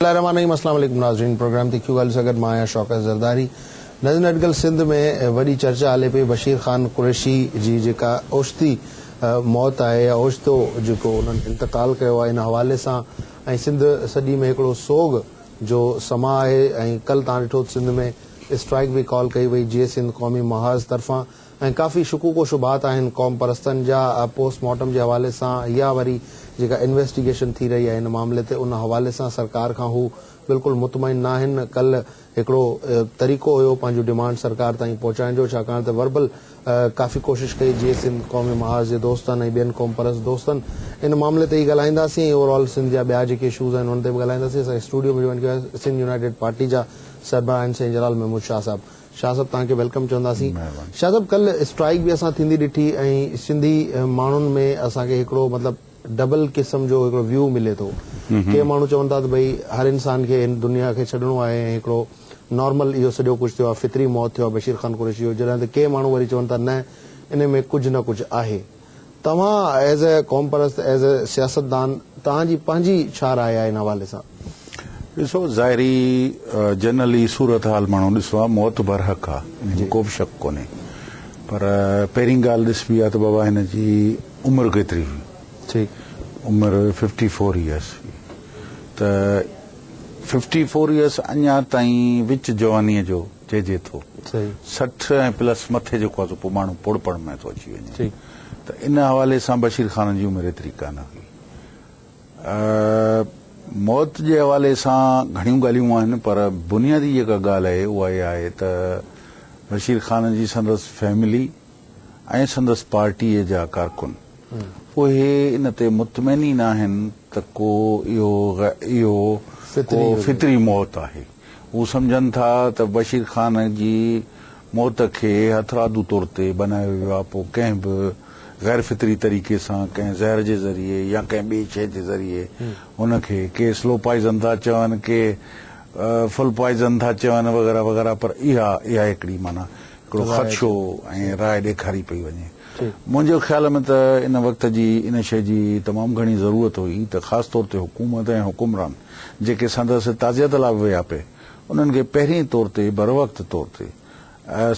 الله الرحمٰن الرحيم اسلام عليڪم ناظرين پروگرام تکيون ڳالهيون سان گڏ مان آهيان شوڪت زرداري ناظرين اڄڪلهه سنڌ ۾ وڏي چرچا هلي پئي بشير خان قريشي جي جيڪا اوچتي موت آهي يا اوچتو جيڪو انهن انتقال ڪيو آهي ان حوالي سان ۽ سنڌ سڄي ۾ هڪڙو سوڳ جو سما آهي ۽ ڪل تان ڏٺو ته سنڌ ۾ اسٽرائيڪ به ڪال ڪئي وئي جيئي سنڌ قومي محاذ طرفان ۽ ڪافي شڪوڪ و شبهات آهن قوم پرستن جا پوسٽ مارٽم جي حوالي سان يا وري جيڪا انويسٽيگيشن ٿي رهي آهي ان معاملي تي ان حوالي سان سرڪار کان هو بلڪل مطمئن ناهن ڪلهه هڪڙو طريقو هيو پنهنجون ڊمانڊ سرڪار تائين پهچائڻ جو ڇاڪاڻ ته وربل ڪافي ڪوشش ڪئي جيئي سنڌ قومي محاذ جي دوستن ۽ ٻين قوم پرست دوستن ان معاملي تي ئي ڳالهائينداسين ۽ اوور آل سنڌ جا ٻيا جيڪي اشوز آهن انهن تي به ڳالهائينداسين اسان کي اسٽوڊيو ۾ جوائن ڪيو آهي سنڌ يونائيٽيڊ پارٽي جا سربراهه آهن سائين جلال محمود شاهه صاحب شاهه صاحب توهان کي welcome چونداسين. شاهه صاحب ڪلهه اسٽرائيڪ به اسان ٿيندي ڏٺي ۽ سنڌي ماڻهن ۾ اسان کي هڪڙو مطلب ڊبل قسم جو هڪڙو ويو ملي ٿو. ڪي ماڻهو چون ٿا ته ڀئي هر انسان کي هن دنيا کي ڇڏڻو آهي ۽ هڪڙو نارمل اهو سڄو ڪجهه ٿيو آهي فطري موت ٿيو آهي بشير خان قريشي جو جڏهن ته ڪي ماڻهو وري چون ٿا نه انهي ۾ ڪجهه نه ڪجهه آهي. توهان ايز اي قومپرست ايز اي سياستدان توهان جي پنهنجي ڇا راء آهي ان حوالي سان؟ ڏسو ظاهري جنرلي صورتحال ماڻهو ڏسو ها موت برحق آ ان ۾ ڪو به شڪ ڪونهي پر پهرين ڳالهه ڏسبي آ ته بابا هن جي عمر ڪيتري هئي ٺيڪ عمر ففٽي فور ايئرس هئي ته ففٽي فور ايئرس اڃا تائين وچ جوانيء جو چئجي ٿو. 60 ۽ پلس مٿي جيڪو آهي سو پوء ماڻهو پوڙپڻ ۾ ٿو اچي وڃي ته ان حوالي سان بشير خان جي عمر ايتري ڪانه هئي. موت جي حوالي سان گهڻيون ڳالهيون آهن پر بنيادي جيڪا ڳالهه آهي اها اها آهي ته بشير خان جي سندس فيملي ۽ سندس پارٽيء جا ڪارڪن اهي ان تي مطمئن ئي ناهن ته ڪو اهو اهو ڪو فطري موت آهي. هو سمجهن ٿا ته بشير خان جي موت کي هٿرادو طور تي بنايو ويو آهي پوء ڪنهن به غير فطري طريقي سان ڪنهن زهر جي ذريعي يا ڪنهن ٻي شيء جي ذريعي هن کي ڪي سلو پوائزن ٿا چون ڪي فل پوائزن ٿا چون وغيره وغيره پر اها اها هڪڙي معنيٰ هڪڙو خدشو ۽ راء ڏيکاري پئي وڃي. منهنجي خيال ۾ ته ان وقت جي ان شيء جي تمام گهڻي ضرورت هئي ته خاص طور تي حڪومت ۽ حڪمران جيڪي سندس تعزيت لاء به ويا پئي انهن کي پهرين طور تي بروقت طور تي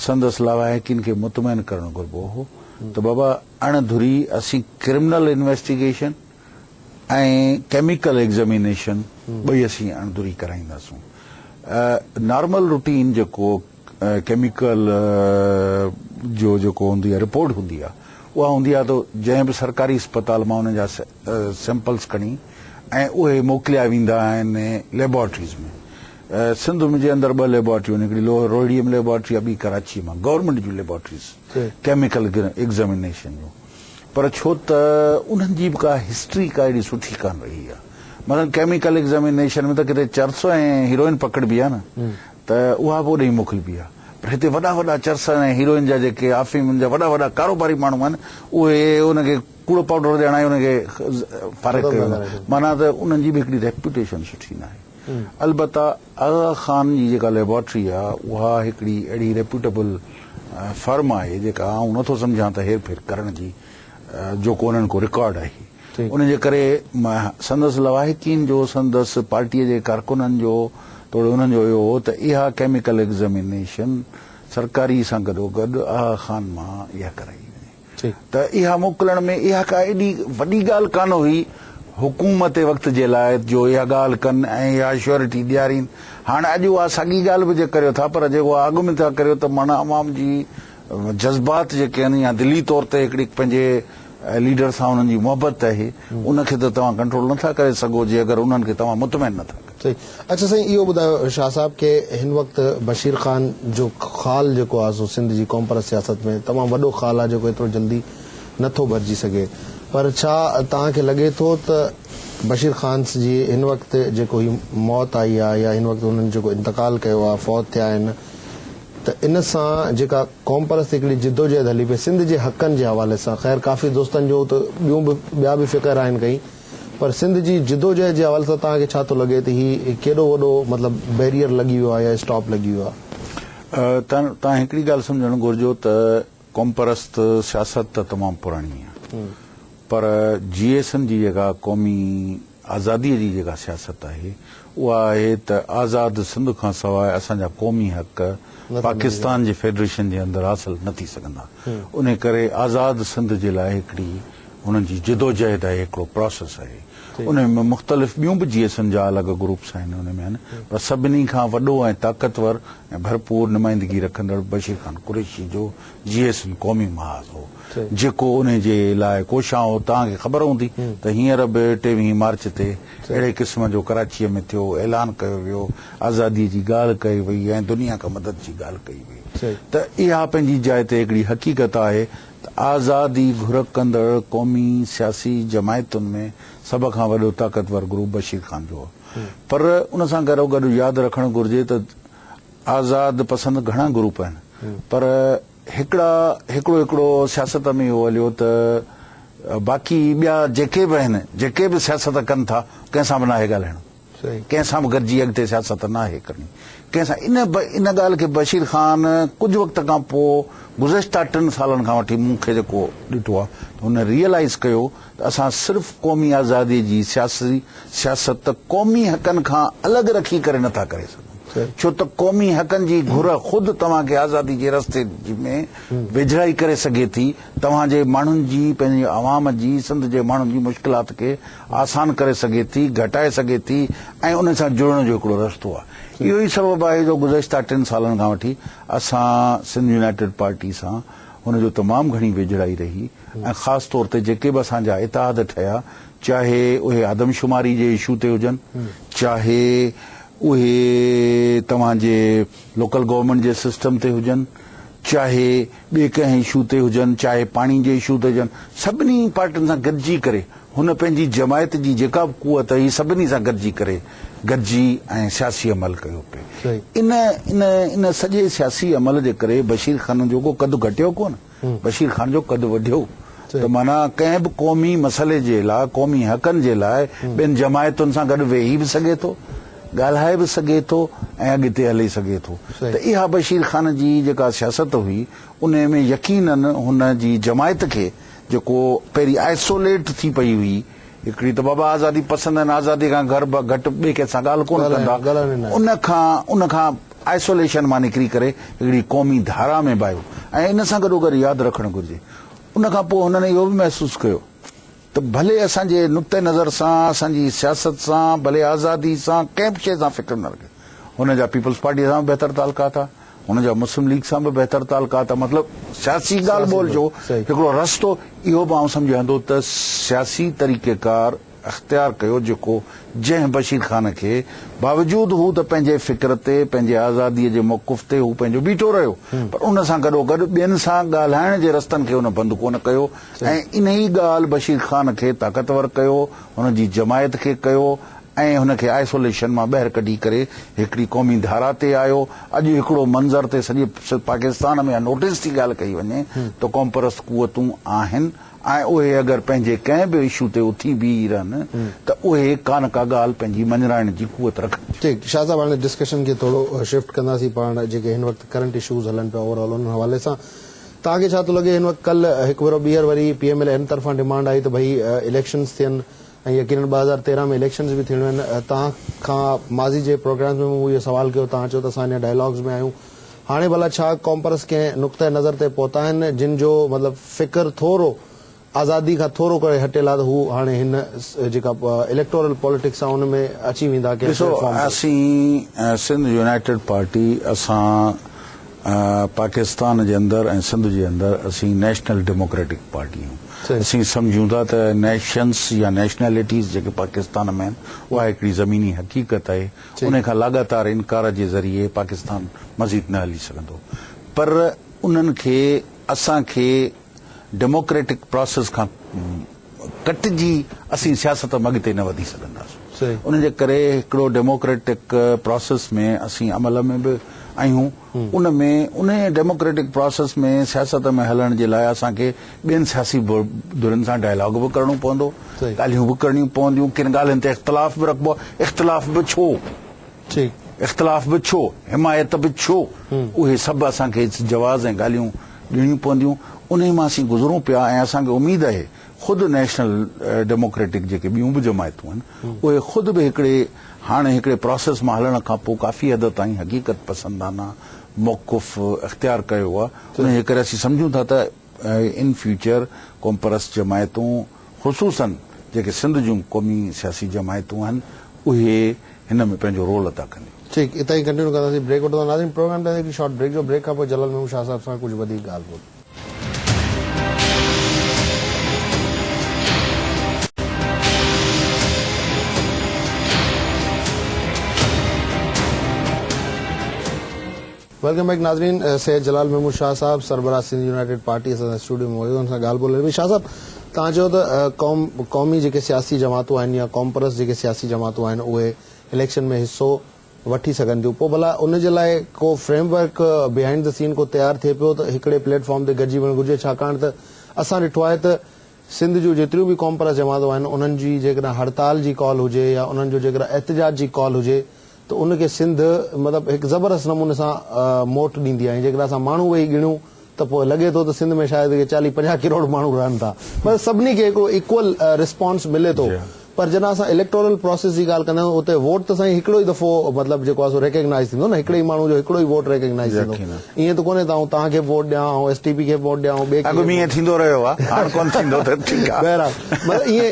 سندس لواحقين کي مطمئن ڪرڻ گهربو هو ته بابا اڻ ڌري اسين ڪرمنل انويسٽيگيشن ۽ ڪيميڪل ايگزمينيشن ٻئي اسين اڻ ڌري ڪرائينداسون نارمل روٽين جيڪو ڪيميڪل جو جيڪو هوندي آهي رپورٽ هوندي آهي اها هوندي آهي ته جنهن به سرڪاري اسپتال مان انهن جا سيمپلس کڻي ۽ اهي موڪليا ويندا آهن ليبارٽريز ۾ سنڌ جي اندر ٻه ليبارٽريون آهن هڪڙي روهڙي ۾ ليبارٽري آهي ٻي ڪراچي مان گورنمينٽ جون ليبارٽريز ڪيميڪل ايگزامينيشن جون پر ڇو ته انهن جي به ڪا هسٽري ڪا اهڙي سٺي ڪانه رهي آهي مثلا ڪيميڪل ايگزامينيشن ۾ ته ڪٿي چرس ۽ هيروئن پڪڙبي آهي نه ته اها به اوڏي موڪلبي آهي پر هتي وڏا وڏا چرس ۽ هيروئن جا جيڪي آفيمن جا وڏا وڏا ڪاروباري ماڻهو آهن اهي ان کي ڪوڙو پائوڊر ڏيڻائي ان کي فارغ ڪيو ويندو معنيٰ ته انهن جي به هڪڙي ريپيوٽيشن سٺي ناهي البته آغا خان جي جيڪا ليبارٽري آهي اها هڪڙي اهڙي ريپيوٽيبل فرم آهي جيڪا آئون نٿو سمجهان ته هير ڦير ڪرڻ جي جو ڪو انهن ڪو رڪارڊ آهي ان جي ڪري سندس لواحقين جو، سندس پارٽيء جي ڪارڪنن جو توڙي انهن جو اهو هو ته اها ڪيميڪل ايگزمينيشن سرڪاري سان گڏوگڏ آغا خان مان اها ڪرائي وڃي ته اها موڪلڻ ۾ اها ڪا ايڏي وڏي ڳالهه ڪانه هئي حڪومت وقت جي لاء جو اها ڳالهه ڪن ۽ اها شيورٽي ڏيارين. هاڻ اڄ اها ساڳي ڳالهه به جي ڪريو ٿا پر جي اها اڳ ۾ ٿا ڪريو ته معنيٰ عوام جي جذبات جيڪي آهن يا دلي طور تي هڪڙي پنهنجي ليڊر سان انهن جي محبت آهي ان کي ته توهان ڪنٽرول نٿا ڪري سگهو جي اگر انهن کي توهان مطمئن نٿا ڪريو. صحيح اڇا سائين اهو ٻڌايو شاهه صاحب ڪي هن وقت بشير خان جو خال جيڪو آهي سو سنڌ جي قومپرست سياست ۾ تمام وڏو خال آهي جيڪو ايترو جلدي نٿو ڀرجي سگهي پر ڇا توهان کي لڳي ٿو ته بشير خان جي هن وقت جيڪو هي موت آئي آهي يا هن وقت انهن جيڪو انتقال ڪيو آهي فوت ٿيا آهن ته ان سان جيڪا قومپرست هڪڙي جدوجهد هلي پئي سنڌ جي حقن جي حوالي سان خير ڪافي دوستن جو ته ٻيون به ٻيا به فڪر آهن ڪئين پر سنڌ جي جدوجهد جي حوالي سان توهان کي ڇا ٿو لڳي ته هي ڪيڏو وڏو مطلب بيريئر لڳي ويو آهي يا اسٽاپ لڳي ويو آهي؟ توهان هڪڙي ڳالهه سمجهڻ گهرجو ته قومپرست سياست ته تمام پراڻي آهي پر جي ايس اين جي جيڪا قومي آزاديء جي جيڪا سياست آهي اها آهي ته آزاد سنڌ کان سواء اسان جا قومي حق پاڪستان جي فيڊريشن جي اندر حاصل نه ٿي سگهندا. انهي ڪري آزاد سنڌ جي لاء هڪڙي هنن جي جدوجهد آهي، هڪڙو پراسيس آهي. انهي ۾ مختلف ٻيون به جي ايس اين جا الڳ گروپس آهن انهي ۾ آهن پر سڀني کان وڏو ۽ طاقتور ۽ ڀرپور نمائندگي رکندڙ بشير خان قريشي جو جي ايس اين قومي محاذ هو جيڪو انهي جي لاء ڪوشان هو. توهان کي خبر هوندي ته هينئر به ٽيويهين مارچ تي اهڙي قسم جو ڪراچيء ۾ ٿيو، اعلان ڪيو ويو، آزاديء جي ڳالهه ڪئي وئي ۽ دنيا کان مدد جي ڳالهه ڪئي وئي ته اها پنهنجي جاء تي هڪڙي حقيقت آهي ته آزادي گهر ڪندڙ قومي سياسي جماعتن ۾ سڀ کان وڏو طاقتور گروپ بشير خان جو آهي پر ان سان گڏوگڏ ياد رکڻ گهرجي ته آزاد پسند گهڻا گروپ آهن پر هڪڙا هڪڙو هڪڙو سياست ۾ اهو هليو ته باقي ٻيا جيڪي به آهن جيڪي به سياست ڪن ٿا ڪنهن سان به ناهي ڳالهائڻو ڪنهن سان به گڏجي اڳتي سياست ناهي ڪرڻي ڪنهن سان ان ان ڳالهه کي بشير خان ڪجهه وقت کان پوء گذشته ٽن سالن کان وٺي مون کي جيڪو ڏٺو آهي ته هن ريئلائز ڪيو ته اسان صرف قومي آزادي جي سياسي سياست قومي حقن کان الڳ رکي ڪري نٿا ڪري سگهون ڇو ته قومي حقن جي گهر خود توهان کي آزادي جي رستي ۾ ويجهڙائي ڪري سگهي ٿي، توهان جي ماڻهن جي، پنهنجي عوام جي، سنڌ جي ماڻهن جي مشڪلات کي آسان ڪري سگهي ٿي، گهٽائي سگهي ٿي ۽ ان سان جڙڻ جو هڪڙو رستو آهي. اهو ئي سبب آهي جو گذشته ٽن سالن کان وٺي اسان سنڌ يونائيٽيڊ پارٽي سان هن جو تمام گهڻي ويجهڙائي رهي ۽ خاص طور تي جيڪي به اسان جا اتحاد ٺهيا چاهي اهي آدمشماري جي اشو تي هجن، چاهي اهي توهان جي لوڪل گورنمينٽ جي سسٽم تي هجن، چاهي ٻئي ڪنهن اشو تي هجن، چاهي پاڻي جي اشو تي هجن، سڀني پارٽين سان گڏجي ڪري هن پنهنجي جماعت جي جيڪا به قوت هئي سڀني سان گڏجي ڪري گڏجي ۽ سياسي عمل ڪيو پئي. ان ان ان سڄي سياسي عمل جي ڪري بشير خان جو ڪو قد گهٽيو ڪونه. بشير خان جو قد وڌيو ته معنيٰ ڪنهن به قومي مسئلي جي لاء قومي حقن جي لاء ٻين جماعتن سان گڏ ويهي به سگهي ٿو، ڳالهائي به سگهي ٿو ۽ اڳتي هلي سگهي ٿو ته اها بشير خان جي جيڪا سياست هئي انهي ۾ يقينن هن جي جماعت کي جيڪو پهرين آئسوليٽ ٿي پئي هئي هڪڙي ته بابا آزادي پسند آهن آزادي کان گهر گهٽ ٻئي ڪنهن سان ڳالهه ڪونه ڪندا ان کان ان کان آئسوليشن مان نڪري ڪري هڪڙي قومي ڌارا ۾ به آيو ۽ ان سان گڏوگڏ ياد رکڻ گهرجي ان کان پوء هنن اهو به محسوس ڪيو ته ڀلي اسان جي نقطه نظر سان اسان جي سياست سان ڀلي آزادي سان ڪنهن به شيء سان فڪر نه رکي هن جا پيپلز پارٽي سان به بهتر تعلقات ها هن جا مسلم ليگ سان به بهتر تعلقات ها مطلب سياسي ڳالهه ٻولهه جو هڪڙو رستو اهو به آئون سمجهان ٿو ته سياسي طريقيڪار اختيار ڪيو جيڪو جنهن بشير خان کي باوجود هو ته پنهنجي فڪر تي پنهنجي آزادي جي موقف تي هو پنهنجو بيٺو رهيو پر ان سان گڏوگڏ ٻين سان ڳالهائڻ جي رستن کي هن بند ڪونه ڪيو ۽ انهي ڳالهه بشير خان کي طاقتور ڪيو هن جي جماعت کي ڪيو ۽ هن کي آئسوليشن مان ٻاهر ڪڍي ڪري هڪڙي قومي ڌارا تي آيو. اڄ هڪڙو منظر تي سڄي پاڪستان ۾ اها نوٽيس ٿي ڳالهه ڪئي وڃي ته قومپرست قوتون آهن ۽ اهي اگر پنهنجي ڪنهن به اشو تي اٿي بيهي رهن ته اهي ڪا نه ڪا ڳالهه پنهنجي مڃرائڻ جي قوت رکن ٿيون. ٺيڪ شاهه صاحب هاڻي ڊسڪشن کي ٿورو شفٽ ڪنداسين پاڻ جيڪي هن وقت ڪرنٽ اشوز هلن پيا اوور آل انهن حوالي سان توهان کي ڇا ٿو لڳي هن وقت ڪلهه هڪ ڀيرو ٻيهر وري پي ايم ايل اين طرفان ڊمانڊ آئي ته ڀئي اليڪشنز ٿين ۽ يقينن 2013 ۾ اليڪشنز به ٿيڻيون آهن توهان کان ماضي جي پروگرامز ۾ مون اهو سوال ڪيو توهان چيو ته اسان اڃا ڊائلاگز ۾ آهيون هاڻي ڀلا ڇا قومپرست ڪنهن نقطه نظر تي پهتا آهن جن جو مطلب فڪر ٿورو آزادي کان ٿورو ڪري هٽيل آهي ته هو هاڻي هن جيڪا اليڪٽورل پاليٽڪس آهي ان ۾ اچي ويندا ڪنهن ڏسو پليٽ فارم تي. اسين سنڌ يونائيٽيڊ پارٽي اسان پاڪستان جي اندر ۽ سنڌ جي اندر اسين نيشنل ڊيموڪريٽڪ پارٽي آهيون. اسين سمجهون ٿا ته نيشنس يا نيشنلٽيز جيڪي پاڪستان ۾ آهن اها هڪڙي زميني حقيقت آهي انهي کان لاڳاتار انڪار جي ذريعي پاڪستان مزيد نه هلي سگهندو پر انهن کي اسان کي ڊيموڪريٽڪ پراسيس کان ڪٽجي اسين سياست ۾ اڳتي نه وڌي سگهنداسون ان جي ڪري هڪڙو ڊيموڪريٽڪ پراسيس ۾ اسين عمل ۾ به آهيون ان ۾ انهي ڊيموڪريٽڪ پراسيس ۾ سياست ۾ هلڻ جي لاء اسان کي ٻين سياسي ڌرين سان ڊائلاگ به ڪرڻو پوندو ڳالهيون به ڪرڻيون پونديون ڪن ڳالهين تي اختلاف به رکبو اختلاف به ڇو اختلاف به ڇو حمايت به ڇو اهي سڀ اسان کي جواز ۽ ڳالهيون ڏيڻيون پونديون. انهي مان اسين گذرون پيا ۽ اسان کي اميد آهي خود نيشنل ڊيموڪريٽڪ جيڪي ٻيون به جماعتون آهن اهي خود به هڪڙي هاڻي هڪڙي پراسيس مان هلڻ کان پوء ڪافي حد تائين حقيقت پسندانه موقف اختيار ڪيو آهي انهي جي ڪري اسين سمجهون ٿا ته ان فيوچر قومپرست جماعتون خصوصاً جيڪي سنڌ جون قومي سياسي جماعتون آهن اهي هن ۾ پنهنجو رول ادا ڪنديون. ٺيڪ اتان ئي ڪنٽينيو ڪنداسين بريڪ وٺندا ناظرين پروگرام تي هڪڙي شارٽ بريڪ جو بريڪ کان پوء جلال محمود شاهه صاحب سان ڪجهه وڌيڪ ڳالهه ٻولهه. Welcome back ناظرين سيد جلال محمود شاهه صاحب سربراهه سنڌ يونائيٽيڊ پارٽي اسان سان اسٽوڊيو ۾ موجود آهن سان ڳالهه ٻولهه هلي پئي شاهه صاحب توهان چيو ته قوم قومي جيڪي سياسي جماعتون آهن يا قوم پرست جيڪي سياسي جماعتون آهن اهي اليڪشن ۾ حصو وٺي سگهن ٿيون پوء ڀلا ان جي لاء ڪو frame work behind the سين ڪو تيار ٿئي پيو ته هڪڙي پليٽ فارم تي گڏجي وڃڻ گهرجي ڇاڪاڻ ته اسان ڏٺو آهي ته سنڌ جون جيتريون به قوم پرست جماعتون آهن انهن جي جيڪڏهن هڙتال جي ڪال هجي يا انهن جو جيڪڏهن احتجاج جي ڪال هجي ته ان کي سنڌ مطلب هڪ زبردست نموني سان موٽ ڏيندي آهي جيڪڏهن اسان ماڻهو ويهي ڳڻيون ته پوء لڳي ٿو ته سنڌ ۾ شايد ڪي چاليهه پنجاهه ڪروڙ ماڻهو رهن ٿا مطلب سڀني کي هڪڙو ايڪول رسپانس ملي ٿو پر جڏهن اسان اليڪٽورل پراسيس جي ڳالهه ڪندا آهيون اتي ووٽ ته سائين هڪڙو ئي دفعو مطلب جيڪو آهي سو ريڪگنائز ٿيندو نه هڪڙي ئي ماڻهو جو هڪڙو ئي ووٽ ريڪگنائز ٿيندو ائين ته ڪونهي ته آئون توهان کي به ووٽ ڏيان آئون ايس ٽي پي کي به ووٽ ڏيان آئون ٻئي کي اڳ ۾ ائين ٿيندو رهيو آهي هاڻ ڪونه ٿيندو ته ٺيڪ آهي بهرحال مطلب ائين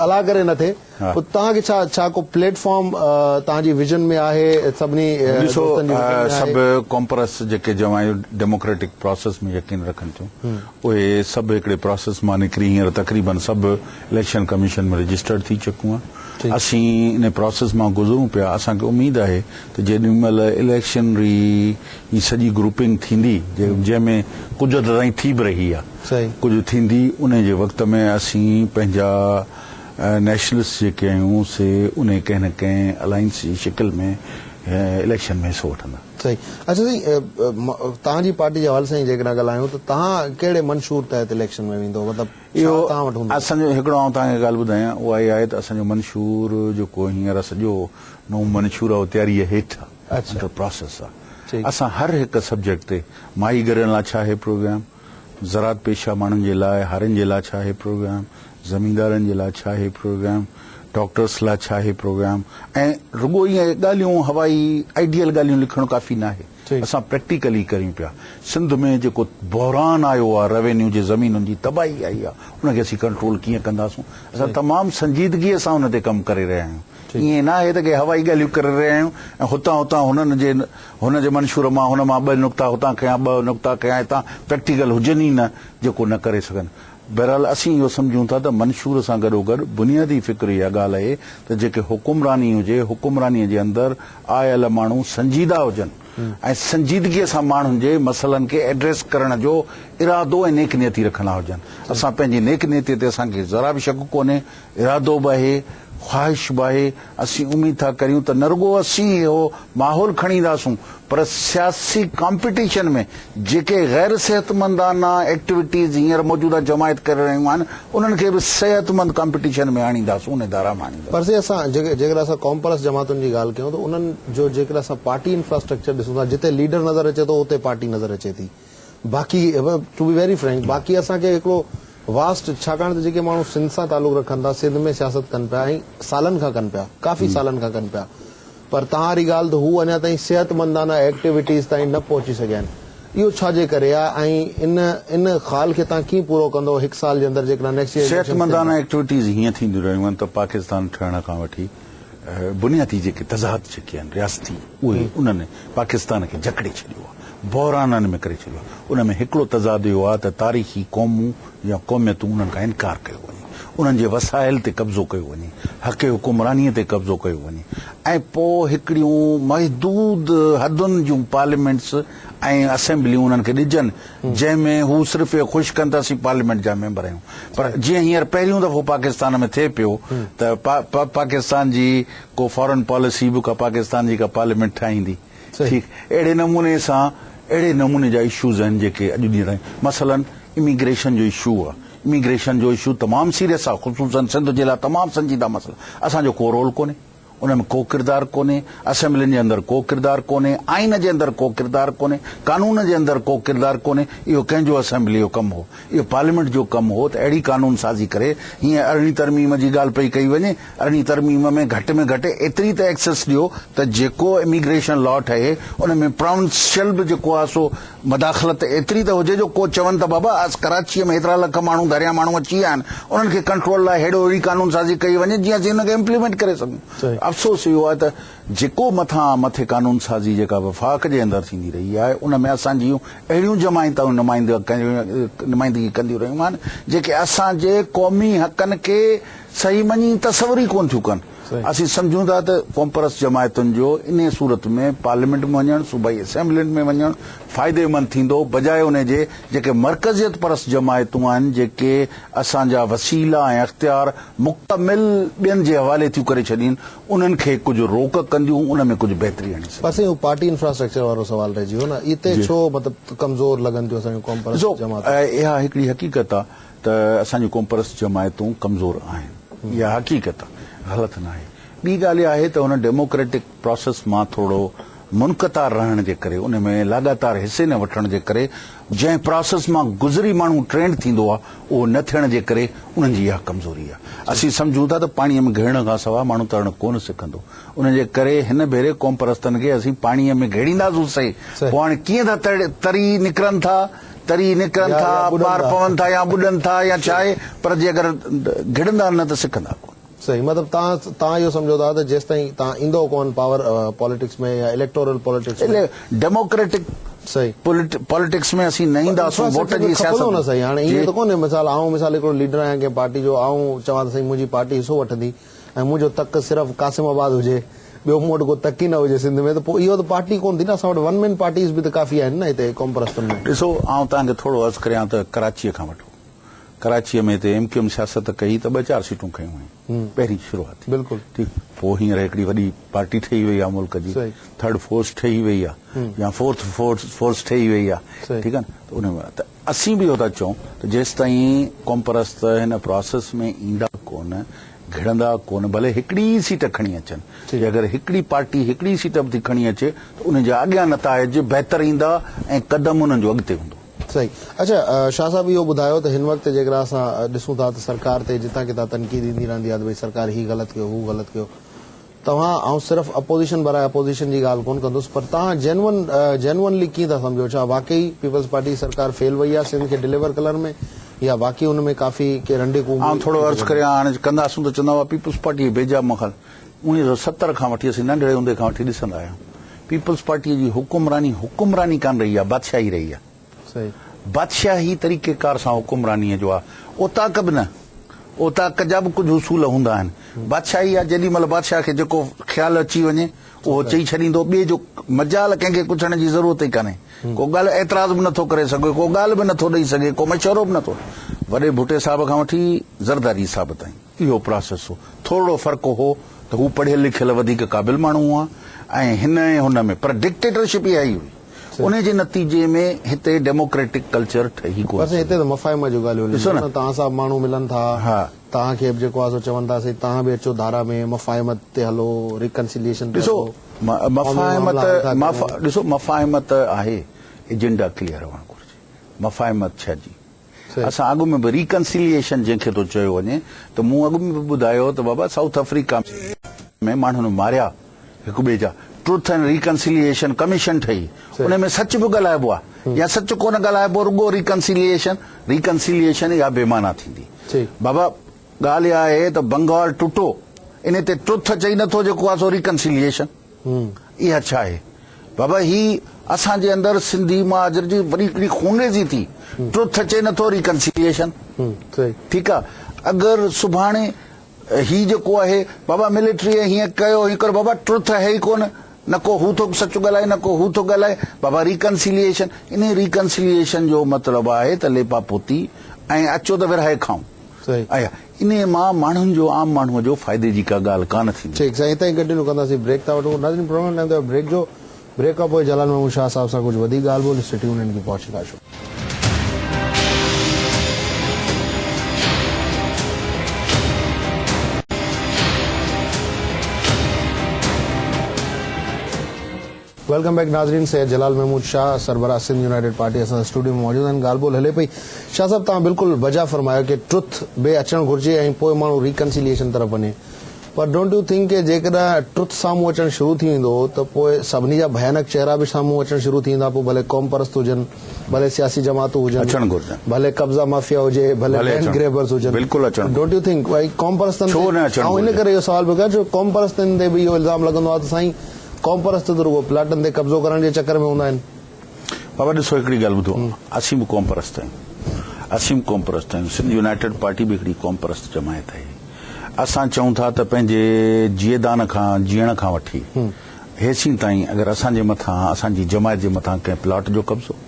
الله ڪري نه ٿئي پوء توهان کي ڇا ڇا ڪو پليٽ فارم توهان جي ويزن ۾ آهي سڀني ڏسو دوستن جي ويزن ۾ آهي سڀ قومپرست جيڪي جماعتون ڊيموڪريٽڪ پراسيس ۾ يقين رکن ٿيون اهي سڀ هڪڙي پراسيس مان نڪري هينئر تقريبن سڀ اليڪشن ڪميشن ۾ رجسٽرڊ ٿي چڪيون آهن اسين ان پراسيس مان گذرون پيا اسان کي اميد آهي ته جيڏي مهل اليڪشن ري هي سڄي گروپنگ ٿيندي جنهن ۾ ڪجهه حد تائين ٿي به رهي آهي ڪجهه ٿيندي ان جي وقت ۾ اسين پنهنجا نيشنلسٽ جيڪي آهيون سي انهي ڪنهن نه ڪنهن الائنس جي شڪل ۾ اليڪشن ۾ حصو وٺندا. صحيح اڇا سائين توهان جي پارٽي جي حوالي سان ئي جيڪڏهن ڳالهايون ته توهان ڪهڙي منشور تحت اليڪشن ۾ ويندو مطلب ڇا توهان وٽ هوندو؟ اسان جو هڪڙو آئون توهان کي ڳالهه ٻڌايان اها اها آهي ته اسان جو منشور جيڪو هينئر سڄو نئون منشور آهي اهو تياريء هيٺ آهي انڊر پراسيس آهي اسان هر هڪ سبجيڪٽ تي ماهيگرن لاء ڇا آهي پروگرام زراعت پيشه ماڻهن جي لاء، هارين جي لاء ڇا آهي پروگرام، زميندارن جي لاء ڇا آهي پروگرام، ڊاڪٽرس لاء ڇا آهي پروگرام ۽ رڳو ائين ڳالهيون هوائي آئيڊيل ڳالهيون لکڻ ڪافي ناهي اسان پريڪٽيڪلي ڪريون پيا سنڌ ۾ جيڪو بحران آيو آهي روينيو جي زمينن جي تباهي آئي آهي ان کي اسين ڪنٽرول ڪيئن ڪنداسون اسان تمام سنجيدگي سان ان تي ڪم ڪري رهيا آهيون ائين ناهي ته ڪي هوائي ڳالهيون ڪري رهيا آهيون ۽ هتان هتان هنن جي هن جي منشور مان هن مان ٻه نقطا هتان کنيا ٻه نقطا کنيا هتان پريڪٽيڪل هجن ئي نه جيڪو نه ڪري سگهن. بهرحال اسين اهو سمجهون ٿا ته منشور سان گڏوگڏ بنيادي فڪر اها ڳالهه اهي ته جيڪي حڪمراني هجي حڪمراني جي اندر آيل ماڻهو سنجيده هجن ۽ سنجيدگي سان ماڻهن جي مسئلن کي ايڊريس ڪرڻ جو ارادو ۽ نيڪ نيتي رکندا هجن. اسان پنهنجي نيڪ نيتي تي اسان کي ذرا به شڪ ڪونهي ارادو به آهي، خواهش به آهي، اسين اميد ٿا ڪريون ته نه رڳو اسين اهو ماحول کڻي اينداسون پر سياسي ڪامپيٽيشن ۾ جيڪي غير صحتمندانه ايڪٽيوٽيز هينئر موجوده جماعت ڪري رهيون آهن انهن کي به صحتمند ڪامپيٽيشن ۾ آڻينداسون ان ڌارا ۾ آڻينداسون. پر سائين اسان جيڪڏهن اسان قومپرست جماعتن جي ڳالهه ڪيون ته انهن جو جيڪڏهن اسان پارٽي انفراسٽرڪچر ڏسون ٿا جتي ليڊر نظر اچي ٿو اتي پارٽي نظر اچي ٿي باقي ٽو بي ويري فرينڪ باقي اسان کي هڪڙو واسٽ ڇاڪاڻ ته جيڪي ماڻهو سنڌ سان تعلق رکن ٿا سنڌ ۾ سياست ڪن پيا ۽ سالن کان ڪن پيا ڪافي سالن کان ڪن پيا پر توهان واري ڳالهه ته هو اڃا تائين صحتمندانه ايڪٽيوٽيز تائين نه پهچي سگهيا آهن اهو ڇا جي ڪري آهي ۽ ان ان خال کي توهان ڪيئن پورو ڪندو هڪ سال جي اندر جيڪڏهن نيڪسٽ ايئر اليڪشن صحتمندانه ايڪٽيوٽيز هيئن ٿينديون رهيون آهن ته پاڪستان ٺهڻ کان وٺي بنيادي جيڪي تضاد جيڪي آهن رياستي اهي انهن پاڪستان کي جڪڙي ڇڏيو آهي، بحرانن ۾ ڪري ڇڏيو آهي. ان ۾ هڪڙو تضاد اهو آهي ته تاريخي قومون يا قوميتون انهن کان انڪار ڪيو وڃي، انهن جي وسائل تي قبضو ڪيو وڃي، حق حڪمرانيء تي قبضو ڪيو وڃي ۽ پوء هڪڙيون محدود حدن جون پارليامينٽس ۽ اسيمبليون انهن کي ڏجن جنهن ۾ هو صرف اهو خوش ڪن ته اسين پارليامينٽ جا ميمبر آهيون پر جيئن هينئر پهريون دفعو پاڪستان ۾ ٿئي پيو ته پاڪستان جي ڪو فارن پاليسي به ڪا پاڪستان جي ڪا پارليامينٽ ٺاهيندي ٺيڪ اهڙي نموني سان اهڙي نموني جا اشوز آهن جيڪي اڄ ڏينهن تائين مثلا اميگريشن جو اشو آهي اميگريشن جو اشو تمام سيريس آهي خصوصا سنڌ جي لاء تمام سنجيده مسئلو اسان جو ڪو رول ڪونهي. ان ۾ ڪو ڪردار ڪونهي، اسيمبلين جي اندر ڪو ڪردار ڪونهي، آئين جي اندر ڪو ڪردار ڪونهي، قانون جي اندر ڪو ڪردار ڪونهي، اهو ڪنهن جو اسيمبلي جو ڪم هو؟ اهو پارليامينٽ جو ڪم هو ته اهڙي قانون سازي ڪري، هيئن ارڙهين ترميم جي ڳالهه پئي ڪئي وڃي، ارڙهين ترميم ۾ گهٽ ۾ گهٽ ايتري ته ايڪسس ڏيو ته جيڪو اميگريشن لا ٺهي ان ۾ پراونشل به جيڪو آهي سو مداخلت ايتري ته هجي جو ڪو چون ته بابا اس ڪراچيء ۾ هيترا لک ماڻهو ڌاريان ماڻهو اچي ويا آهن انهن کي ڪنٽرول لاء ههڙو اهڙي قانون سازي ڪئي وڃي جيئن اسين انهن کي امپليمينٽ ڪري سگهون. افسوس اهو آهي ته جيڪو مٿان مٿي قانون سازي جيڪا وفاق جي اندر ٿيندي رهي آهي ان ۾ اسان جون اهڙيون جماعتون نمائندگي ڪنديون رهيون آهن جيڪي اسان جي قومي حقن کي صحيح مڃي تصور ئي ڪونه ٿيون ڪن. اسين سمجهون ٿا ته قومپرست جماعتن جو انهيء صورت ۾ پارليامينٽ ۾ وڃڻ، صوبائي اسيمبلين ۾ وڃڻ فائديمند ٿيندو، بجاء انهي جي جيڪي مرڪزيت پرست جماعتون آهن، جيڪي اسان جا وسيلا ۽ اختيار مڪمل ٻين جي حوالي ٿيون ڪري ڇڏين، انهن کي ڪجهه روڪ ڪنديون، ان ۾ ڪجهه بهتري آڻي پر سائين اهو پارٽي انفراسٽرڪچر وارو سوال رهجي ويو نه، اتي ڇو مطلب ڪمزور لڳن ٿيون اسان جون قومپرست ڏسو جماعتون؟ اها هڪڙي حقيقت آهي ته اسان جون قومپرست جماعتون ڪمزور آهن، اها حقيقت آهي، غلط ناهي. ٻي ڳالهه اها آهي ته ان ڊيموڪريٽڪ پراسيس مان ٿورڙو منقطع رهڻ جي ڪري، ان ۾ لاڳاتار حصي نه وٺڻ جي ڪري، جنهن پراسيس مان گذري ماڻهو ٽرينڊ ٿيندو آهي، اهو نه ٿيڻ جي ڪري انهن جي اها ڪمزوري آهي. اسين سمجهون ٿا ته پاڻيء ۾ گهڙڻ کان سواء ماڻهو ترڻ ڪونه سکندو. ان جي ڪري هن ڀيري قومپرستن کي اسين پاڻيء ۾ گهيڙينداسون سهي، پوء هاڻي ڪيئن ٿا تري نڪرن ٿا، تري نڪرن ٿا، پار پون ٿا يا ٻڏن ٿا يا ڇا آهي، پر جي اگر گهڙندا نه ته سکندا ڪونه. صحيح مطلب توهان توهان اهو سمجهو ٿا ته جيستائين توهان ايندؤ ڪونه پاور پاليٽڪس ۾ يا اليڪٽورل پاليٽڪس ۾. ڊيموڪريٽڪ صحيح. پاليٽڪس ۾ اسين نه اينداسون ووٽ جي سياست کپندو نه سائين هاڻي ائين ته ڪونهي مثال آئون مثال هڪڙو ليڊر آهيان ڪنهن پارٽي جو آئون چوان ته سائين منهنجي پارٽي حصو وٺندي ۽ منهنجو تڪ صرف قاسم آباد هجي ٻيو مون وٽ ڪو تڪ ئي نه هجي سنڌ ۾ ته پوء اهو ته پارٽي ڪونه ٿي نه اسان وٽ ون مين پارٽيز به ته ڪافي آهن نه هتي قومپرستن ۾. ڏسو آئون توهان کي ٿورو عرض ڪريان ته ڪراچيء کان وٺو ڪراچيء ۾ هتي ايم ڪيو ايم سياست ڪئي ته ٻه چار سيٽون کنيون هيائين پهرين شروعات ٿي بلڪل ٺيڪ پوء هينئر هڪڙي وڏي پارٽي ٺهي وئي آهي ملڪ جي ٿرڊ فورس ٺهي وئي آهي يا فورٿ فورس فورس ٺهي وئي آهي ٺيڪ آهي نه ته ان ۾ ته اسين به اهو ٿا چئون ته جيستائين قومپرست هن پراسيس ۾ ايندا ڪونه گهڙندا ڪونه ڀلي هڪڙي ئي سيٽ کڻي اچن جي اگر هڪڙي پارٽي هڪڙي سيٽ به ٿي کڻي اچي ته ان جا اڳيان نتائج بهتر ايندا ۽ قدم انهن جو اڳتي هوندو. صحيح اڇا شاهه صاحب اهو ٻڌايو ته هن وقت جيڪڏهن اسان ڏسون ٿا ته سرڪار تي جتان ڪٿان تنقيد ايندي رهندي آهي ته ڀئي سرڪار هي غلط ڪيو هو غلط ڪيو توهان آئون صرف اپوزيشن براء اپوزيشن جي ڳالهه ڪونه ڪندس پر توهان جينون جينونلي ڪيئن ٿا سمجهو ڇا واقعي پيپلز پارٽي جي سرڪار فيل وئي آهي سنڌ کي ڊليور ڪلر ۾ يا واقعي ان ۾ ڪافي ڪي رنڊڪون آئون ٿورو عرض ڪريان هاڻي ڪنداسون ته چوندا هئا پيپلز پارٽي جي بيجا مخال 1970 کان وٺي اسين ننڍڙي هوندي کان وٺي ڏسندا آيا آهيون پيپلز پارٽيء جي حڪمراني حڪمراني ڪانه رهي آهي، بادشاهي رهي آهي. بادشاهي طريقيڪار سان حڪمرانيء جو آهي. اوطاق به نه، اوطاق جا به ڪجهه اصول هوندا آهن. بادشاهي آهي، جيڏي مهل بادشاهه کي جيڪو خيال اچي وڃي، اهو چئي ڇڏيندو، ٻئي جو مجال ڪنهن کي پڇڻ جي ضرورت ئي ڪانهي. ڪو ڳالهه اعتراض به نٿو ڪري سگهي، ڪو ڳالهه به نٿو ڏئي سگهي، ڪو مشورو به نٿو. وڏي ڀٽي صاحب کان وٺي زرداري صاحب تائين. اهو پراسيس هو. ٿورڙو فرق هو ته هو پڙهيل لکيل وڌيڪ قابل ماڻهو هئا ۽ هن ۽ هن ۾ پر ڊڪٽيٽرشپ اها ئي هئي. انهي جي نتيجي ۾ هتي ڊيموڪريٽڪ ڪلچر ٺهي ڪونه پر سائين هتي ته مفاهمت جون ڳالهيون هلن ٿيون نه توهان سان ماڻهو ملن ٿا توهان کي به جيڪو آهي سو چون ٿا سائين توهان به اچو ڌارا ۾ مفاهمت تي هلو ريڪنسيليئيشن تي ڏسو مفاهمت ڏسو مفاهمت آهي ايجنڊا ڪليئر هئڻ گهرجي مفاهمت ڇا جي اسان اڳ ۾ به ريڪنسيليئيشن جنهن کي ٿو چيو وڃي ته مون اڳ ۾ به ٻڌايو ته بابا سائوٿ آفريڪا ۾ ماڻهن ماريا هڪ ٻئي جا ٽروٿ اينڊ ريڪنسيليئيشن ڪميشن ٺهي ان ۾ سچ به ڳالهائبو آهي يا سچ ڪونه ڳالهائبو رڳو ريڪنسيليئيشن ريڪنسيليئيشن اها بي معنيٰ ٿيندي بابا ڳالهه اها آهي ته بنگال ٽٽو ان تي ٽروٿ چئي نٿو جيڪو آهي سو ريڪنسيليئيشن اها ڇا آهي؟ بابا هي اسان جي اندر سنڌي مهاجر جي وڏي هڪڙي خونريزي ٿي. ٽروٿ اچي نٿو ريڪنسيليئيشن. ٺيڪ آ اگر سڀاڻي هي جيڪو آهي بابا ملٽري هيئن ڪيو هيئن ڪيو بابا ٽروٿ آهي ئي ڪونه نه ڪو هو ٿو سچ ڳالهائي نه ڪو هو ٿو ڳالهائي بابا ريڪنسيليئيشن انهي ريڪنسيليئيشن جو مطلب آهي ته ليپا پوتي ۽ اچو ته ورهائي کائون. آيا انهيء مان ماڻهن جو عام ماڻهوء جو فائدي جي ڪا ڳالهه ڪانه ٿيندي. ٺيڪ سائين اتان ئي ڪنٽينيو ڪنداسين بريڪ ٿا وٺون ناظرين پروگرام ٽائيم ٿيو آهي بريڪ جو بريڪ کان پوء جلال محمود شاهه صاحب سان ڪجهه وڌيڪ ڳالهه ٻولهه stay tune and keep watching our show. Welcome back ناظرين سيد جلال محمود شاهه سربراهه سنڌ يونائيٽيڊ پارٽي اسان سان اسٽوڊيو ۾ موجود آهن ڳالهه ٻولهه هلي پئي شاهه صاحب توهان بلڪل بجا فرمايو ڪي ٽروٿ به اچڻ گهرجي ۽ پوء ماڻهو ريڪنسيليئيشن طرف وڃي پر don't you think ڪي جيڪڏهن ٽروٿ سامهون اچڻ شروع ٿي ويندو ته پوء سڀني جا ڀيانڪ چهرا به سامهون اچڻ شروع ٿي ويندا پوء ڀلي قوم پرست هجن ڀلي سياسي جماعتون هجن اچڻ گهرجن ڀلي قبضا مافيا هجي ڀلي ڀلي لينڊ اچڻ گريبرز هجن بلڪل اچڻ don't you think ڀائي قوم پرستن ڇو تي نه اچڻ آئون ان گهرجي ڪري اهو سوال پيو ڪيان جو قوم پرستن تي به اهو الزام لڳندو آهي ته سائين قوم پرست ته رڳو پلاٽن تي قبضو ڪرڻ جي چڪر ۾ هوندا آهن. بابا ڏسو هڪڙي ڳالهه ٻڌو اسين به قوم پرست آهيون اسين به قوم پرست آهيون سنڌ يونائيٽيڊ پارٽي به هڪڙي قوم پرست جماعت آهي اسان چئون ٿا ته پنهنجي جيئدان کان جيئڻ کان وٺي هيسين تائين اگر اسان جي مٿان اسان جي جماعت جي مٿان ڪنهن پلاٽ جو قبضو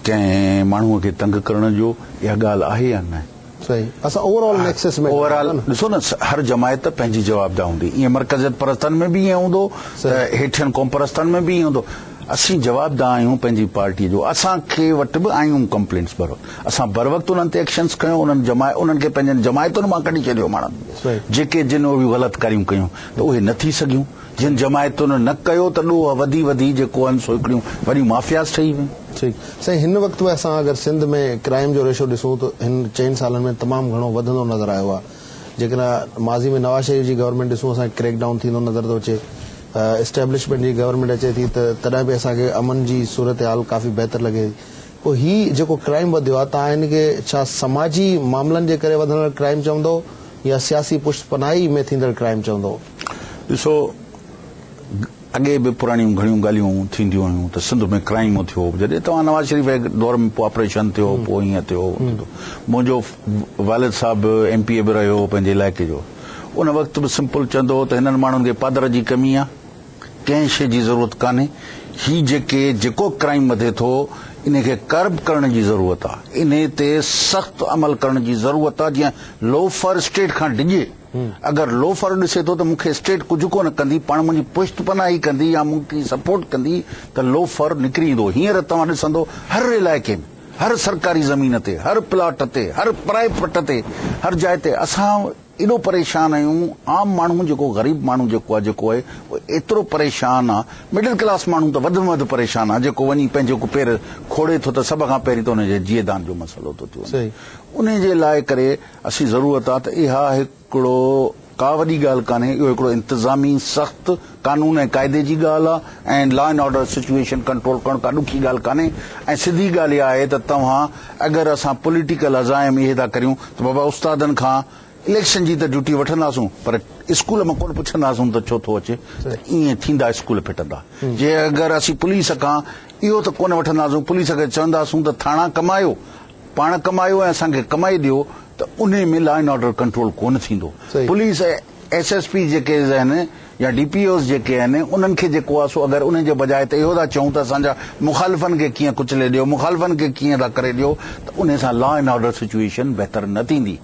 ڪنهن ماڻهو کي تنگ ڪرڻ جو اها ڳالهه آهي يا نه؟ صحيح اسان over all nexus ۾ over all ڏسو نه هر جماعت پنهنجي جوابده هوندي ائين مرڪزيت پرستن ۾ به ائين هوندو ته هيٺين قوم پرستن ۾ به ائين هوندو اسين جوابده آهيون پنهنجي پارٽي جو اسان کي وٽ به آيون ڪمپلينٽس بر وقت اسان بر وقت انهن تي ايڪشنس کنيو انهن جماعت انهن کي پنهنجن جماعتن مان ڪڍي ڇڏيو ماڻهن جيڪي جن اهي غلط ڪاريون ڪيون ته اهي نه ٿي سگهيون جن جماعتن نه ڪيو ته ڏوهه وڌي وڌي جيڪو آهن سو هڪڙيون وڏيون مافياز ٺهي ويون. ٺيڪ سائين هن وقت به اسان اگر سنڌ ۾ ڪرائيم جو ريشو ڏسون ته هن چئن سالن ۾ تمام گهڻو وڌندو نظر آيو آهي جيڪڏهن ماضي ۾ نواز شريف جي گورنمينٽ ڏسون اسان کي ڪريڪ ڊائون ٿيندو نظر ٿو اچي اسٽيبلشمينٽ جي گورنمينٽ اچي ٿي ته تڏهن به اسان کي امن جي صورتحال ڪافي بهتر لڳي ٿي پوء هي جيڪو ڪرائيم وڌيو آهي توهان هن کي ڇا سماجي معاملن جي ڪري وڌندڙ ڪرائيم چوندو يا سياسي پشت پناهي ۾ ٿيندڙ ڪرائيم چوندو؟ ڏسو اڳي به پراڻيون گهڻيون ڳالهيون ٿينديون هيون ته سنڌ ۾ ڪرائيم ٿيو جڏهن توهان نواز شريف جي دور ۾ پوء آپريشن ٿيو پوء ائين ٿيو منهنجو والد صاحب به ايم پي اي به رهيو هو پنهنجي علائقي جو ان وقت به سمپل چوندو هو ته هنن ماڻهن کي پادر جي ڪمي آ ڪنهن شي جي ضرورت ڪانهي هي جيڪي جيڪو ڪرائيم وڌي ٿو انهي کي ڪرب ڪرڻ جي ضرورت آ انهي تي سخت عمل ڪرڻ جي ضرورت آ جيئن لوفر اسٽيٽ کان ڊڄي اگر لوفر ڏسي ٿو ته مون کي اسٽيٽ ڪجهه ڪونه ڪندي، پاڻ منهنجي پشت پناهي ڪندي يا مون کي سپورٽ ڪندي ته لوفر نڪري ايندو. هينئر توهان ڏسندو هر علائقي ۾ هر سرڪاري زمين تي، هر پلاٽ تي، هر پرائي پٽ تي، هر جاء تي اسان ايڏو پريشان آهيون، عام ماڻهو جيڪو غريب ماڻهو جيڪو آهي جيڪو آهي اهو ايترو پريشان آهي، مڊل ڪلاس ماڻهو ته وڌ ۾ وڌ پريشان آهي جيڪو وڃي پنهنجو ڪو پير کوڙي ٿو ته سڀ کان پهرين ته ان جي جيئدان جو مسئلو ٿو ٿي وڃي. انهي جي لاء ڪري اسين ضرورت آ ته اها هڪڙو ڪا وڏي ڳالهه ڪانهي، اهو هڪڙو انتظامي سخت قانون ۽ قاعدي جي ڳالهه آ ۽ law and order situation control ڪرڻ ڪا ڏکي ڳالهه ڪانهي ۽ سڌي ڳالهه اها آهي ته توهان اگر اسان پوليٽيڪل عزائم اهي ٿا ڪريون ته بابا استادن کان اليڪشن جي ته ڊيوٽي وٺنداسون پر اسڪول مان ڪونه پڇنداسون ته ڇو ٿو اچي ته ائين ٿيندا اسڪول ڦٽندا جي اگر اسين پوليس کان اهو ته ڪونه وٺنداسون پوليس کي چونداسون ته ٿاڻا ڪمايو پاڻ ڪمايو ۽ اسان کي ڪمائي ڏيو ته انهي ۾ لا اينڊ آرڊر ڪنٽرول ڪونه ٿيندو. پوليس ۽ ايس ايس پي جيڪي آهن يا ڊي پي اوز جيڪي آهن انهن کي جيڪو آهي سو اگر انهي جي بجاء ته اهو ٿا چئون ته اسان جا مخالفن کي ڪيئن ڪچلي ڏيو مخالفن کي ڪيئن ٿا ڪري ڏيو ته انهي سان لا اينڊ آرڊر سچوئيشن بهتر نه ٿيندي.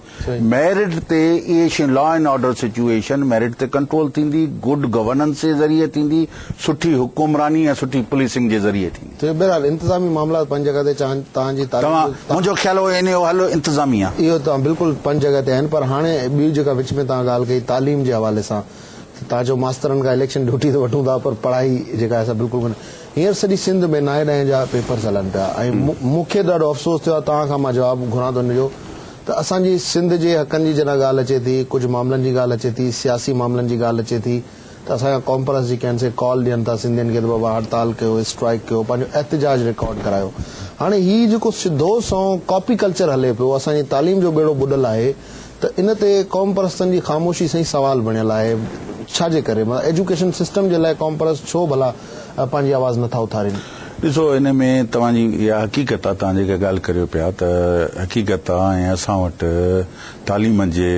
ميرٽ تي اهي شيون law and order situation merit تي ڪنٽرول ٿيندي گڊ گورننس جي ذريعي ٿيندي سٺي حڪمراني ۽ سٺي پوليسنگ جي ذريعي ٿيندي. ته بهرحال انتظامي معاملا پنهنجي جڳهه تي چاهن توهان جي تعليم توهان منهنجو خيال هو ان جو حل انتظامي آ. اهو توهان بلڪل پنهنجي جڳهه تي آهن پر هاڻي ٻي جيڪا وچ ۾ توهان ڳالهه ڪئي تعليم جي حوالي سان ته توهان چيو ماسترن کان اليڪشن ڊيوٽي ته وٺون ٿا پر پڙهائي جيڪا آهي سا بلڪل ڪونه هينئر سڄي سنڌ ۾ نائين ڏهين جا پيپرز هلن پيا ۽ مون کي ڏاڍو افسوس ٿيو آهي توهان کان مان جواب گهران ٿو ان جو ته اسان جي سنڌ جي حقن جي جڏهن ڳالهه اچي ٿي ڪجهه معاملن جي ڳالهه اچي ٿي سياسي معاملن جي ڳالهه اچي ٿي ته اسان جا قومپرست جيڪي آهن سي ڪال ڏين ٿا سنڌين کي ته بابا هڙتال ڪيو اسٽرائيڪ ڪيو پنهنجو احتجاج رڪارڊ ڪرايو هاڻي هي جيڪو سڌو سنئون ڪاپي ڪلچر هلي پيو اسان جي تعليم جو ٻيڙو ٻڏل آهي ته ان تي قومپرستن جي خاموشي سائين سوال بڻيل آهي ڇا جي ڪري مطلب ايجوڪيشن سسٽم جي لاء قومپرست ڇو ڀلا پنهنجي آواز نٿا اٿارين. ڏسو ان ۾ توهان جي اها حقيقت آ توهان جيڪا ڳالهه ڪريو پيا ته حقيقت آ ۽ اسان وٽ تعليم جي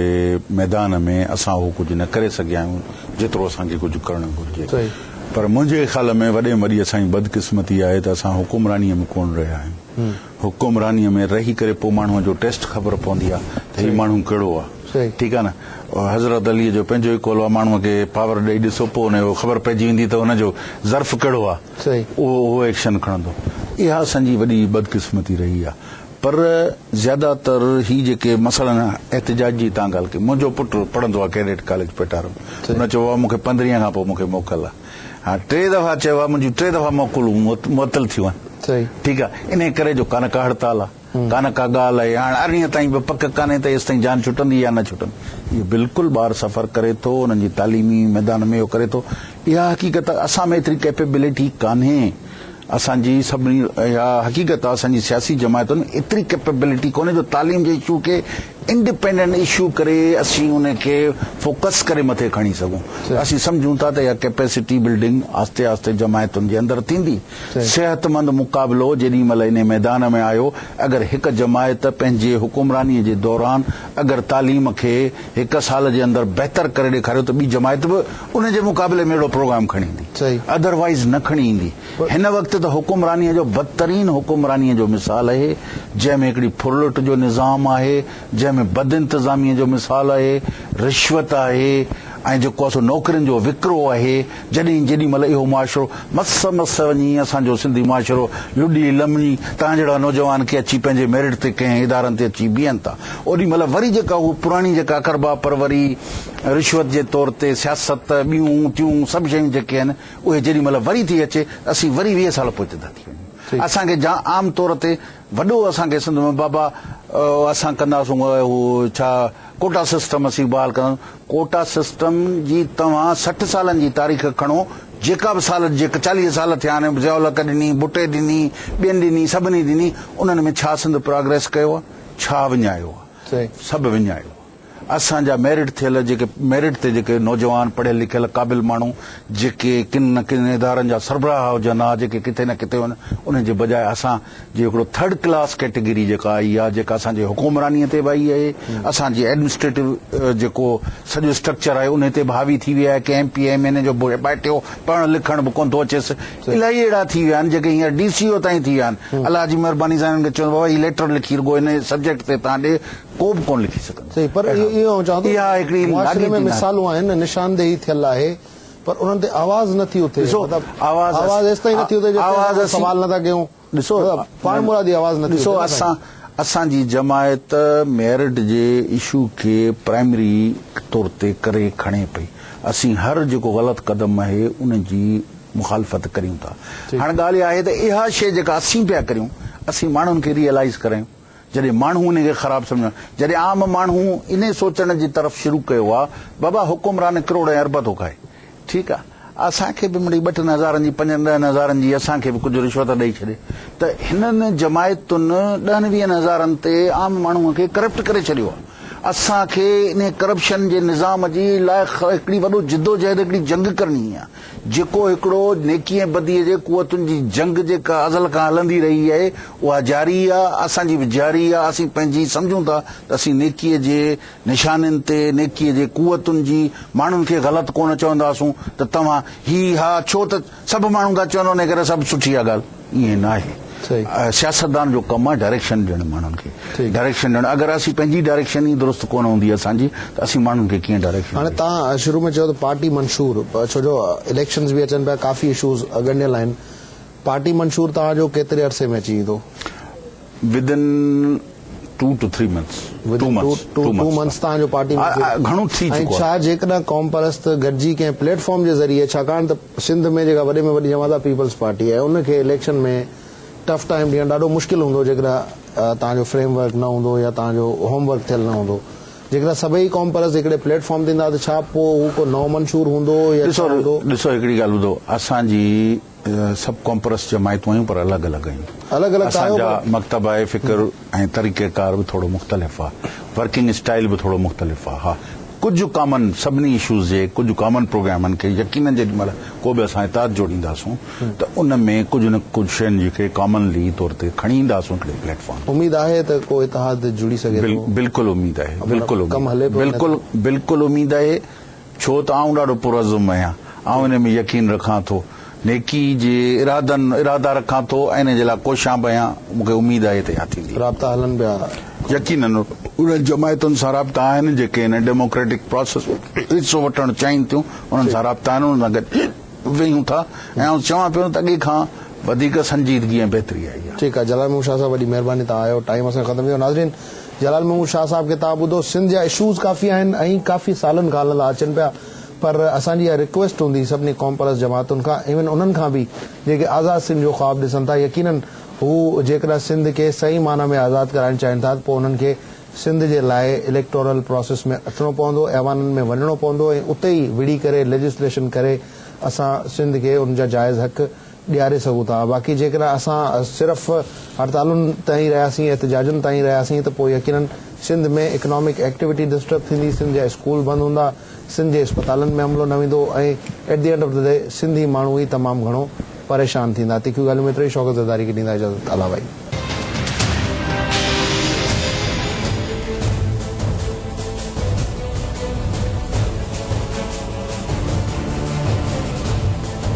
ميدان ۾ اسان اهو ڪجهه نه ڪري سگهيا آهيون جيترو اسان کي ڪجهه ڪرڻ گهرجي پر منهنجي خيال ۾ وڏي ۾ وڏي اسان جي بدقسمتي آهي ته اسان حڪمرانيء ۾ ڪونه رهيا آهيون. حڪمرانيء ۾ رهي ڪري پوء ماڻهوء جو ٽيسٽ خبر پوندي آهي ته هي ماڻهو ڪهڙو آهي. ٺيڪ آهي نه. حضرت عليء جو پنهنجو ئي قول آهي ماڻهوء کي پاور ڏئي ڏسو پوء ان جو خبر پئجي ويندي ته ان جو ظرف ڪهڙو آهي اهو اهو ايڪشن کڻندو. اها اسان جي وڏي بدقسمتي رهي آهي. پر زياده تر هي جيڪي مثلا احتجاج جي تان ڳالهه ڪئي منهنجو پٽ پڙهندو آهي ڪيڊٽ ڪاليج پيٽارو ان چيو بابا مون کي پندرهين کان پوء مون کي موڪل آهي ها ٽي دفعا چيو آهي منهنجون ٽي دفعا موڪلون معطل ٿيون آهن. صحيح. ٺيڪ آهي انهي ڪري جو ڪانه ڪا هڙتال آهي. ڪا نه ڪا ڳالهه آهي. هاڻ ارڙهين تائين به پڪ ڪانهي ته ايستائين جان ڇٽندي يا نه ڇٽندي. اهو بلڪل ٻار سفر ڪري ٿو، انهن جي تعليمي ميدان ۾ اهو ڪري ٿو. اها حقيقت آهي اسان ۾ ايتري ڪيپيبلٽي ڪانهي. اسان جي سڀني اها حقيقت آهي اسان جي سياسي جماعتن ۾ ايتري ڪيپيبلٽي ڪونهي جو تعليم جي اشو کي انڊيپينڊنٽ اشو ڪري اسين ان کي فوڪس ڪري مٿي کڻي سگهون. اسين سمجهون ٿا ته اها ڪيپيسٽي بلڊنگ آهستي آهستي جماعتن جي اندر ٿيندي. صحتمند مقابلو جيڏي مهل انهي ميدان ۾ آيو، اگر هڪ جماعت پنهنجي حڪمراني جي دوران اگر تعليم کي هڪ سال جي اندر بهتر ڪري ڏيکاريو ته ٻي جماعت به ان جي مقابلي ۾ اهڙو پروگرام کڻي ايندي، ادروائيز نه کڻي ايندي. هن وقت ته حڪمراني جو بدترين حڪمراني جو مثال اهي، جنهن ۾ هڪڙي ڦرلٽ جو نظام آهي، جنهن ۾ بدانتظامي جو مثال اهي، رشوت آهي ۽ جيڪو آهي سو نوڪرين جو وڪرو آهي. جڏهن جيڏي مهل اهو معاشرو مس مس وڃي اسان جو سنڌي معاشرو لڏي لمي توهان جهڙا نوجوان ڪي اچي پنهنجي ميرٽ تي ڪنهن ادارن تي اچي بيهن ٿا اوڏي مهل وري جيڪا هو پراڻي جيڪا اقربا پروري رشوت جي طور تي سياست ٻيون ٽيون سڀ شيون جيڪي آهن اهي جيڏي مهل وري ٿي اچي اسين وري 20 سال پوئتي ٿا ٿي وڃون اسان کي جا عام طور تي وڏو اسان کي سنڌ ۾ بابا اسان ڪنداسون هو ڇا ڪوٽا سسٽم اسين بحال ڪنداسون، ڪوٽا سسٽم جي توهان 60 سالن جي تاريخ کڻو، جيڪا به سال جيڪا 40 سال ٿيا آهن، ضياء الحق ڏني، ڀٽي ڏني، ٻين ڏني، سڀني ڏني، انهن ۾ ڇا سنڌ پراگريس ڪيو آهي، ڇا وڃايو آهي، سڀ وڃايو آهي. اسان جا ميرٽ ٿيل جيڪي ميرٽ تي جيڪي نوجوان پڙهيل لکيل قابل ماڻهو جيڪي ڪن نه ڪن ادارن جا سربراهه هجن ها، جيڪي ڪٿي نه ڪٿي هن، انهن جي بجاء اسان جي هڪڙو ٿرڊ ڪلاس ڪيٽيگري جيڪا آئي آهي جيڪا اسان جي حڪمراني تي به آئي آهي اسان جي ايڊمنسٽريٽو جيڪو سڄو اسٽرڪچر آهي انهي تي به حاوي ٿي وئي آهي K M P M N A جو ٻائٽيو پڙهڻ لکڻ به ڪونه ٿو اچيس الاهي اهڙا ٿي ويا آهن جيڪي هينئر ڊي سي او تائين ٿي ويا آهن الله جي مهرباني سان هنن کي چوندو بابا هي ليٽر لکي رڳو هن سبجيڪٽ تي تان ڏي ڪو به ڪونه لکي سگهندو صحيح پر اهو آئون چوان ٿو اها هڪڙي معاشري ۾ مثالون آهن نشاندهي ٿيل آهي پر انهن تي آواز نه ٿي اٿي مطلب آواز ايستائين نه ٿي اٿي جيستائين سوال نه ٿا ڪيون ڏسو پاڻمرادي آواز نه ٿي ڏسو اسان اسان جي جماعت ميرٽ جي اشو کي پرائمري طور تي ڪري کڻي پئي اسين هر جيڪو غلط قدم آهي ان جي مخالفت ڪريون ٿا هاڻ ڳالهه اها آهي ته اها شيء جيڪا اسين پيا ڪريون اسين ماڻهن کي ريئلائيز ڪرايون جڏهن ماڻهو ان کي خراب سمجهن جڏهن عام ماڻهو انهي سوچڻ جي طرف شروع ڪيو آ بابا حڪمران ڪروڙ ۽ ارب ٿو کائي ٺيڪ آ اسان کي به مڙئي ٻه ٽن هزارن جي پنجن ڏهن هزارن جي اسان کي به ڪجهه رشوت ڏئي ڇڏي ته هنن جماعتن ڏهن ويهن هزارن تي عام ماڻهو کي ڪرپٽ ڪري ڇڏيو آ اسان کي انهي ڪرپشن جي نظام جي لاء هڪڙي وڏو جدوجهد هڪڙي جنگ ڪرڻي آ. جيڪو هڪڙو نيڪي ۽ بديء جي قوتن جي جنگ جيڪا ازل کان هلندي رهي آهي، اها جاري آ، اسان جي به جاري آ، اسين پنهنجي سمجهون ٿا ته اسين نيڪيء جي نشانين تي، نيڪيء جي قوتن جي، ماڻهن کي غلط ڪونه چونداسون ته توهان هي ها ڇو ته سڀ ماڻهو ٿا چون انهيء ڪري سڀ سٺي آ ڳالهه. ائين ناهي. سياستدان جو ڪم آهي ڊائريڪشن ڏيڻ ماڻهن کي ڊائريڪشن ڏيڻ اگر اسين پنهنجي ڊائريڪشن ئي درست ڪونه هوندي اسان جي ته اسين ماڻهن کي ڪيئن ڊائريڪشن هاڻي توهان شروع ۾ چيو ته پارٽي منشور ڇو جو اليڪشنز به اچن پيا ڪافي اشوز ڳنڍيل آهن پارٽي منشور توهان جو ڪيتري عرصي ۾ اچي ويندو؟ Within two to three months two months two months توهان جو پارٽي گهڻو ٿي چڪو ۽ ڇا جيڪڏهن قومپرست گڏجي ڪنهن پليٽ فارم جي ذريعي ڇاڪاڻ ته سنڌ ۾ جيڪا وڏي ۾ وڏي جماعت آهي پيپلز پارٽي آهي ان کي اليڪشن ۾ ٽف ٽائيم ڏيڻ ڏاڍو مشڪل هوندو جيڪڏهن توهان جو فريم ورڪ نه هوندو يا توهان جو هوم ورڪ ٿيل نه هوندو جيڪڏهن سڀئي قومپرست هڪڙي پليٽ فارم تي ايندا ته ڇا پوء هو ڪو نئون منشور هوندو يا ڇا هوندو؟ ڏسو هڪڙي ڳالهه ٻڌو اسان جي سڀ قومپرست جماعتون آهيون پر الڳ الڳ آهيون. الڳ الڳ ته اسان آهيو جا پر. مڪتبه فڪر ۽ طريقه ڪار به ٿورو مختلف آ. ورڪنگ اسٽائيل به ٿورو مختلف آ. ها ڪجهه ڪامن سڀني اشوز جي ڪجهه ڪامن پروگرامن کي يقينن جيڏي مهل ڪو به اسان اتحاد جوڙينداسون ته ان ۾ ڪجهه نه ڪجهه شين جي کي ڪامنلي طور تي کڻي اينداسون هڪڙي پليٽ فارم تي. اميد آهي ته ڪو اتحاد جڙي سگهي ٿو. بلڪل اميد آهي بلڪل ڪم هلي پيو بلڪل بلڪل اميد آهي. ڇو ته آئون ڏاڍو پرعزم آهيان. آئون ان ۾ يقين رکان ٿو. نيڪي جي ارادن ارادا رکان ٿو ۽ ان جي لاء ڪوشان به آهيان. مون کي اميد آهي ته اها ٿيندي. رابطا هلن پيا. يقيناً انهن جماعتن سان رابطا آهن جيڪي ان ڊيموڪريٽڪ پراسيس ۾ حصو وٺڻ چاهين ٿيون. انهن سان رابطا آهن. انهن سان گڏ ويهون ٿا ۽ آئون چوان پيو ته اڳي کان وڌيڪ سنجيدگي ۽ بهتري آئي آهي. ٺيڪ آهي جلال محمود شاهه صاحب وڏي مهرباني توهان آيو ٽائيم اسان جو ختم ٿي ويو ناظرين جلال محمود شاهه صاحب کي توهان ٻڌو سنڌ جا اشوز ڪافي آهن ۽ ڪافي سالن کان هلندا اچن پيا پر اسان جي اها رڪويسٽ هوندي سڀني قومپرست جماعتن کان ايون انهن کان به جيڪي آزاد سنڌ جو خواب ڏسن ٿا يقينن هو جيڪڏهن سنڌ کي صحيح معنيٰ ۾ آزاد ڪرائڻ چاهين ٿا ته پوء انهن کي سنڌ جي لاء اليڪٽورل پراسيس ۾ اچڻو پوندو، ايوانن ۾ وڃڻو پوندو ۽ اتي ئي وڙهي ڪري ليجسليشن ڪري اسان سنڌ کي ان جا جائز حق ڏياري سگهون ٿا. باقي جيڪڏهن اسان صرف هڙتالن تائين رهياسين، احتجاجن تائين رهياسين ته پوء يقينن سنڌ ۾ اڪنامڪ ايڪٽيوٽي ڊسٽرب ٿيندي، سنڌ جا اسڪول بند هوندا، سنڌ جي اسپتالن ۾ عملو نه ويندو ۽ at the end of the day Sindhi ماڻهو ئي تمام گهڻو پريشان ٿيندا. تکيون ڳالهيون ايترو ئي شوڪت زرداري کي ڏيندا اجازت. الله ڀائي.